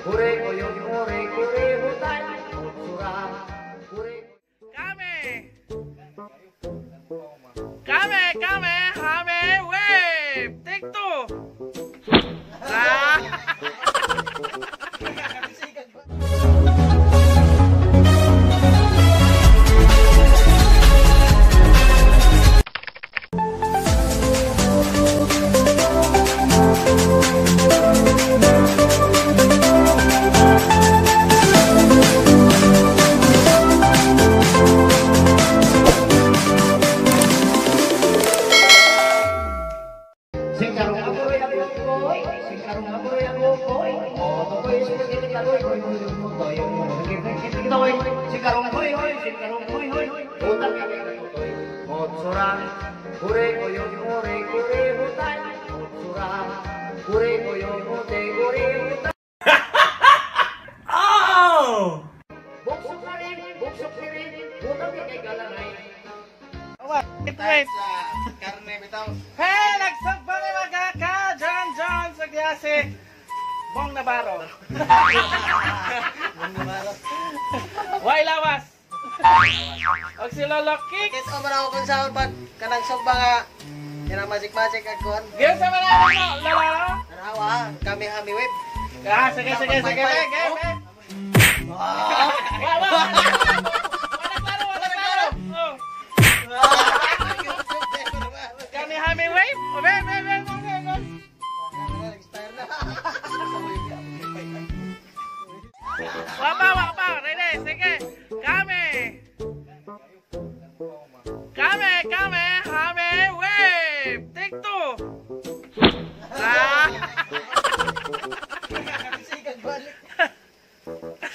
Kame! Kame, kame, hame, wave! Take two! Ah! Oh! Wait, wait. Hey, nagsugba ni mga ka, John John sa klase. Bong Navarro. Bong Navarro. Way lawas. Og si Lolo Kicks. Kit o man ako kung saan pag kanang sugba nga kanang magic-magic ag kuan. Giyon sa mga mo, Lolo. Tanawa, kami hami wave. Ah, sige, sige, sige, sige. Wa, wa. Wala klaro, wala klaro. Oh. Kami hami wave. Oh, be, be, be, be, be. Expire na. Wa pa, wa pa. Ready, sige. Kami. Kame, kame, hame, wave. Take two. Ah.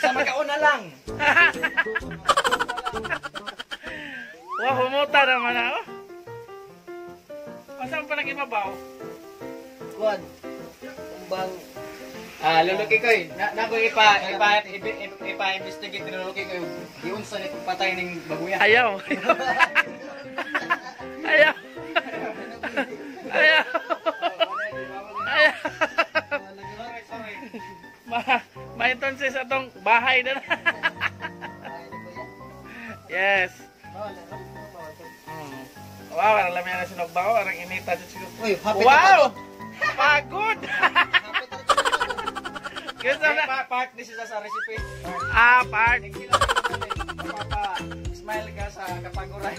Sa makauna lang. Wah, humuta naman ako. Asan pa nag-ibabaw? Kuan. Umbang Ah, Lolo Kikoy, na ko ipa-investigate ni Lolo Kikoy. Giunsa ni patay ning baguya. Ayaw. Ayaw. Ayaw. Ayaw. Sorry. Ma, sa atong bahay na. Yes. Wow, alam niya na sinugba ko. Arang inita sa siguro. Uy, happy. Wow! Pagod! Gusto na. Part ni siya sa recipe. Ah, part. Papa, smile ka sa kapaguran.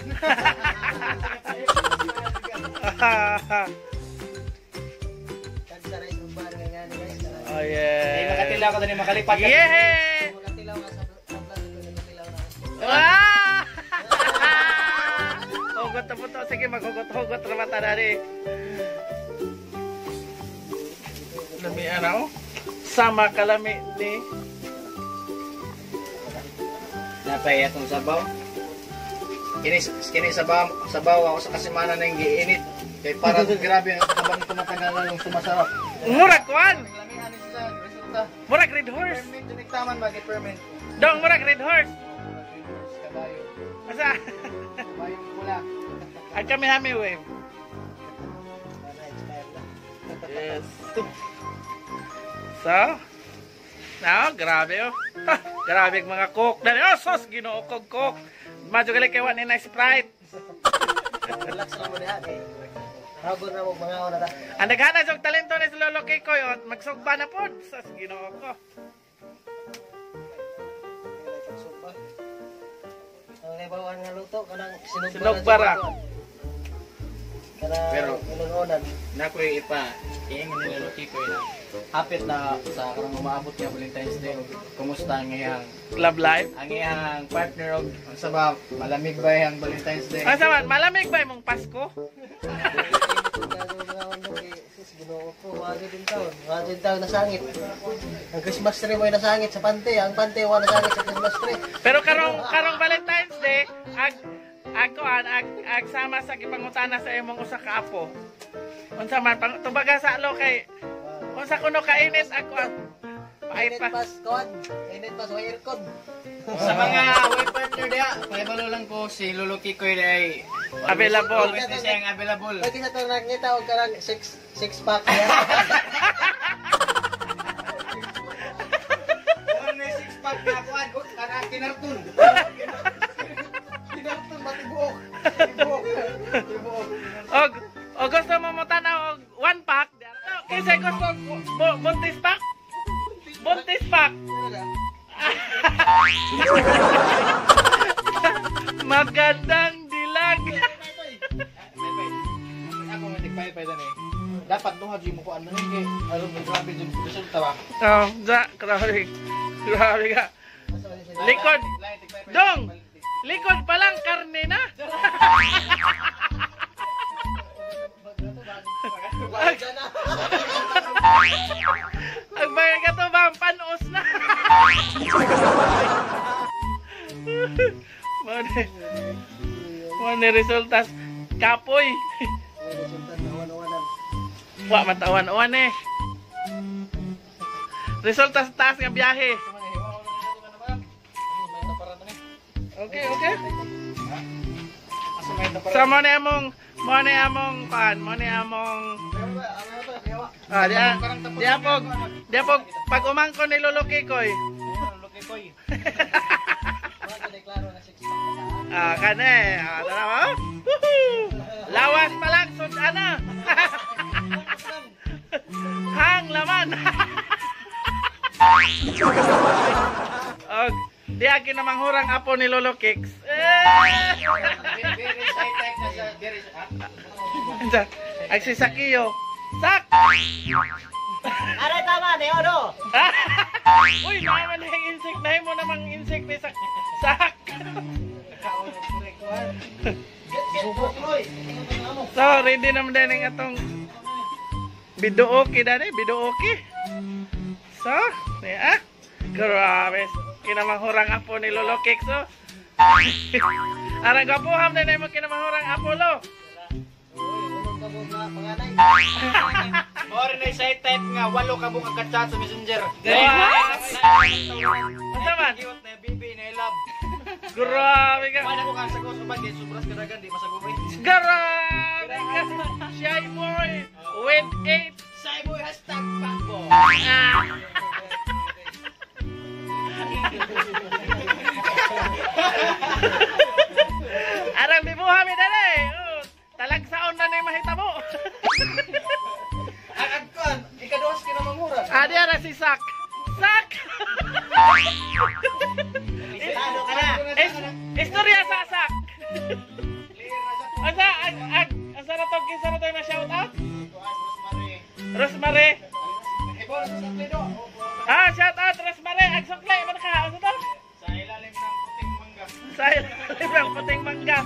Oh yeah. Ay, makatilaw ka dali, makalipat ka. Yeah! Makatilaw ka sa vlog ko, makatilaw na. Ah! Hugot na po to. Sige, maghugot-hugot na mata na rin. Lami ano? Sama kalami ni. Napay atong sabaw. Kini sabaw, sabaw ako sa kasimana nang giinit. Kay para grabe habang tumatagal na yung sumasarap. Murag kuan. Lamihan ni siya resulta. Murag red horse. Ferment yung nagtaman ba ferment. Dong murag red horse. Kabayo. Asa? Kabayo pula. Ang kami hami wave. Yes. So, now, grabe oh. Ha, grabe ang mga coke. Dali, oh, sos, ginoo kog coke. Madyo gali kay wa ni na Sprite. Relax lang mo diha kay. Habon na mo mga ona ta. Ang daghana jog talento ni si Lolo Kikoy, oh, magsugba na pod. Sos, ginoo ko. Ang nabawan nga luto kanang sinugba. Sinugba ra. Kanang Pero inunonan. Nakoy ipa ingon ni Lolo Kikoy na hapit na sa karong umaabot nga Valentine's Day. Kumusta ang iyang love life? Ang iyang partner og unsa ba malamig ba iyang Valentine's Day? Asa man malamig ba imong Pasko? Taon nasangit. Ang Christmas tree mo nasangit sa pante, ang pante wa nasangit sa Christmas tree. Pero karong Valentine's Day ag ag ag sama sa gipangutana sa imong usa ka apo. Unsa man pang tubaga sa alo kay unsa kuno kainit ako ang Init pas kon, init pas way aircon. Sa mga way partner diha, pahibalo lang ko si Lolo Kikoy ay available. Always na siyang available. Pwede sa itong nakita og kanang 6 pack niya. Kinarton. Kinarton matibuok. Tibuok. Tibuok. Og og gusto mo mo tanaw og one pack. Kinsa gusto buntis pack? Buntis pack. Magandang dilag. Ako may tigpay-pay dan eh. Dapat duha jud mo kuan man kay aron mo grabe jud resulta ba. Oh, za, grabe. Grabe ka. Likod. Dong. Likod pa lang karne na. Ang bagay ka to ba? Panos na. Mane resultas kapoy. Wa matawan-uwan eh. Resulta sa taas nga biyahe. Okay, okay. So mo na among kuan, mo na among diya pog pag umangko ni Lolo Kikoy. Lolo Kikoy. Kane, tara mo. Woohoo! Lawas pa lang sud ana. Hang laman. Og diya kinamanghurang apo ni Lolo Kicks. Ay si Sakiyo. Sak! Aray tama ni ono. Uy, naman na yung insect. Nahin mo namang insect ni Sak. Sak! So, ready naman din ang atong biduoki dani, biduoki. So, niya. Grabe. Kinamanghurang apo ni Lolo Kicks, oh. Arang gwapuham na mo kinamahurang apo, lo. Mori na side type nga walo ka buka ka-chat sa Messenger. What? Unsa man? Giwat na bibi na love. Grabe ka. Wala ko kang sagot sa bagay, sobras kadagan di masagubi. Grabe ka. Shy boy with 8. Shy boy #pakbo. Arang bibuha mi dali. Talagsaon na ni mahitabo. Ang agkuan, ikaduhas kinamanghuran. Adi ara si Sak. Sak. Talo ka na. Istorya sa Sak. Asa ag asa na to kinsa na to na shout out? Rosemary. Shout out Rosemary ag suklay man ka. Asa to? Sa ilalim ng puting mangga. Sa ilalim ng puting mangga.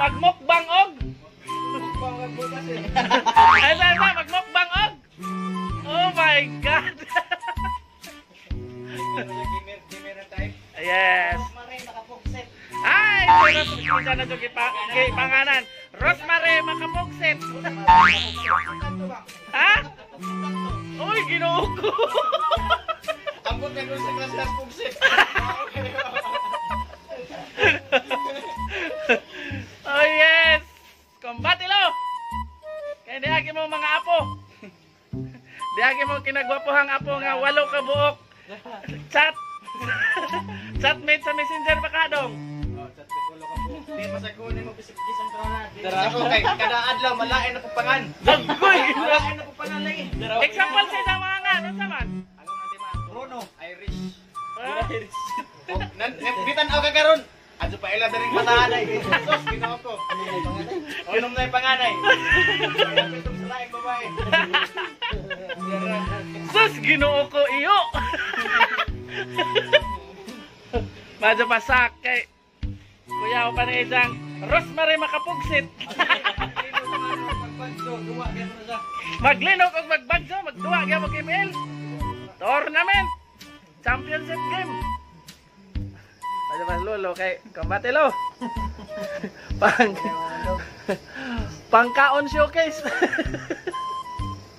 Magmukbang og. Mukbang butas eh. Asa asa magmukbang og. Oh my God. Yes. Ay, si na jud panganan. Rosemary makapugsit. Ha? Uy, Ginoo ko. Ambot ka dun sa klase pugsit. Oh yes. Kombate lo. Kay diagi mo mga apo. Diagi mo kinagwapohang apo nga walo ka buok. Chat. Chatmate sa Messenger ba ka dong? Oh, chat ko walo ka buok. Di masagunin mo bisig gisang trona. Dara ko kay kada adlaw malain na pupangan. Agoy, malain na pupangan lagi. Example sa isang mga nga, unsa man? Ano na tema? Bruno, Irish. Irish. Bitan aw ka karon. Adto pa ila dering bataan ay. Sos Ginoo ko. Unom na panganay. Pitong sa laing babae. Sus Ginoo ko iyo. Madyo pasak kay kuya pa na isang Rosemary makapugsit. Maglinog og magbagso, magduwa gyud mag ML. Tournament Championship game. Madyo pa lolo kay kombate lo. Pang pangkaon showcase.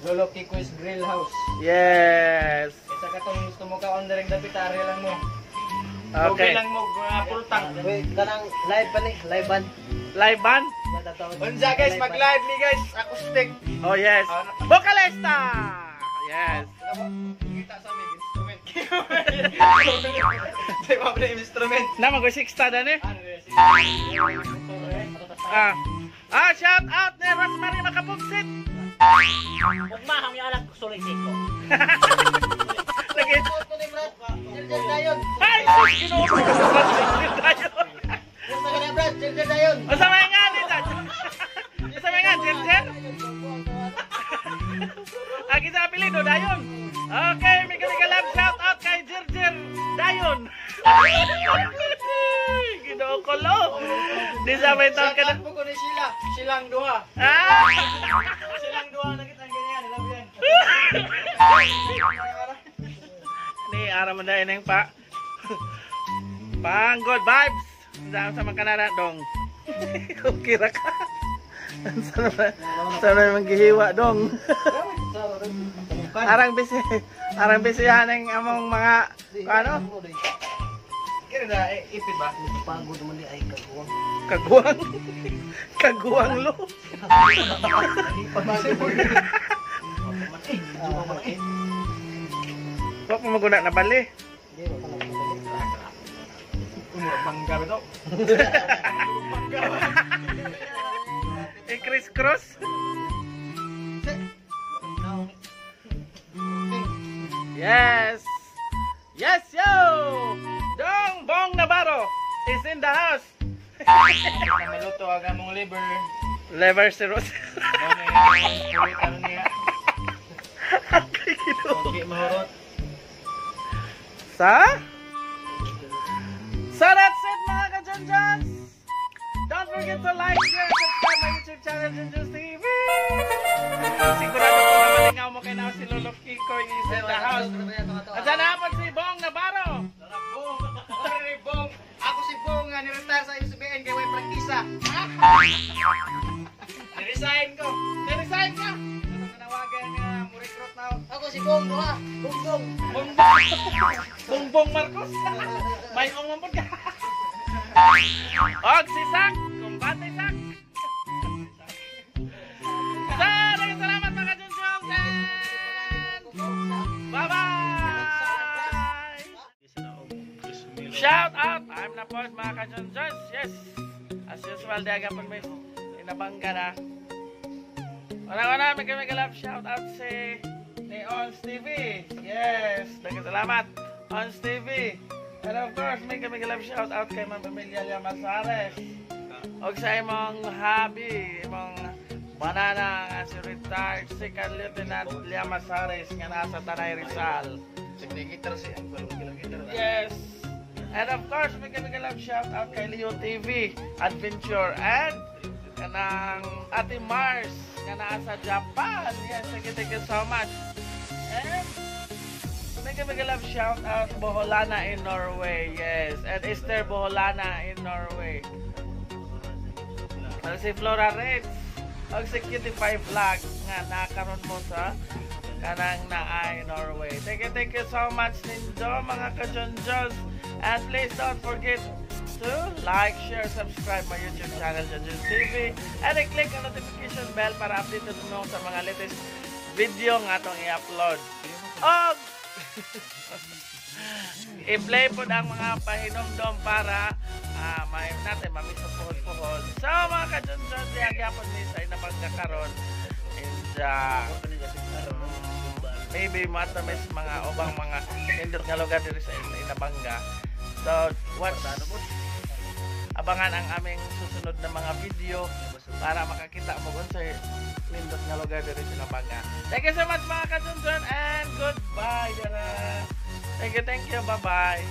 Lolo Kiko's Grill House. Yes. Isa ka tong gusto mo kaon dereng dapit ari lang mo. Okay. Okay lang mo pultang. Wait, kanang live pa ni, live band. Live band? Unsa guys, mag-live ni guys, acoustic. Oh yes. Vocalista. Yes. Kita sa mig instrument. Di ba pa instrument? Na mag sixta dan eh. Ano eh? Ah. Ah, shout out ni Rosemary Makapugsit. Ugma ang anak ko sulit ko. Lagi. Ko ni Brad. Jeljer dayon. Ay, sus, Ginoo ko. Dayon. Basta ka na, Brad. Jeljer dayon. Unsa may nga ni Dad? Unsa may nga, Jeljer? Agi sa apelido dayon. Okay, may kami love shout out kay Jerjer Dayon. Ginoo ko lo. Di sa may taon ka Shout na. out po ko ni Sheila. Silang duha. Ah! Silang duha nakita ang ganyan. Love yan. Ni ara man dahil nang pa. Pang good vibes. Sa mga kanara dong. Okay ra ka. Sana naman gihiwa dong. Arang busy ang among mga ano? Kira na ipit ba? Pagod mo ni ay kaguwang. Kaguwang. Kaguwang lo. Wa pa maguna na bali. Hindi, wala pa nagpabalik. Bangga ba to? Eh, criss cross. Yes. Yes, yo. Dong Bong Navarro is in the house. Maluto ang among liver. Lever si Rose. Ano yung kulit niya? Hindi mahurot. Sa? So that's it, mga ka-Junjuns! Don't forget to like, share, and subscribe my YouTube channel, Junjuns TV! Sigurado ko na malingaw mo kay na si Lolo Kiko is in the house. At sana hapon si Bong Navarro! Bong! Sorry, Bong! Ako si Bong nga ni-retire sa SBN kay way prangkisa. Ni-resign ko. Ni-resign ka! Ito nanawagan nga mo recruit na. Ako si Bong Duha. Bong Bong. Bongbong! Bongbong Marcos! May umambot ka! Og si Sak! Kumbate Sak! So, daghang salamat, mga Junjungs, and bye-bye! Shout out! I'm na po, mga ka-Junjuns. Yes! As usual, di agapon may inabangga na. Una-una, may kami love shout out si ni Ons TV. Yes! Daghang salamat, Ons TV. And of course, may kami love shout out kay Ma'am Emilia Llamazares. Og sa imong hubby, imong banana nga si retired Second Lieutenant Llamazares nga nasa Tanay, Rizal. Signigitar siya. Yes. And of course, may kami love shout out kay Leo TV Adventure and kanang Ate Mars nga naa sa Japan. Yes, thank you so much. And may kami love shout out Boholana in Norway. Yes, and Esther Boholana in Norway. Ano si Flora Ritz og si Cutie Pie Vlog nga nakaron mo sa kanang naay Norway. Thank you so much ninyo, mga ka-Junjuns. And please don't forget to like, share, subscribe my YouTube channel, Junjuns TV. And i-click ang notification bell para updated mo sa mga latest video nga atong i-upload. Og i-play po ang mga pahinomdom para may natin mamiss ang puhol-puhol. So mga ka-Junjun, diya gyapon mi sa Inabanga karon. And maybe matamis mga ubang mga nindot nga lugar diri sa Inabanga. So watch, abangan ang aming susunod na mga video para makakita mo kung sa nindot nga lugar diri sa Inabanga. Thank you so much, mga ka-Junjun, and goodbye. Dara. Thank you, thank you. Bye-bye.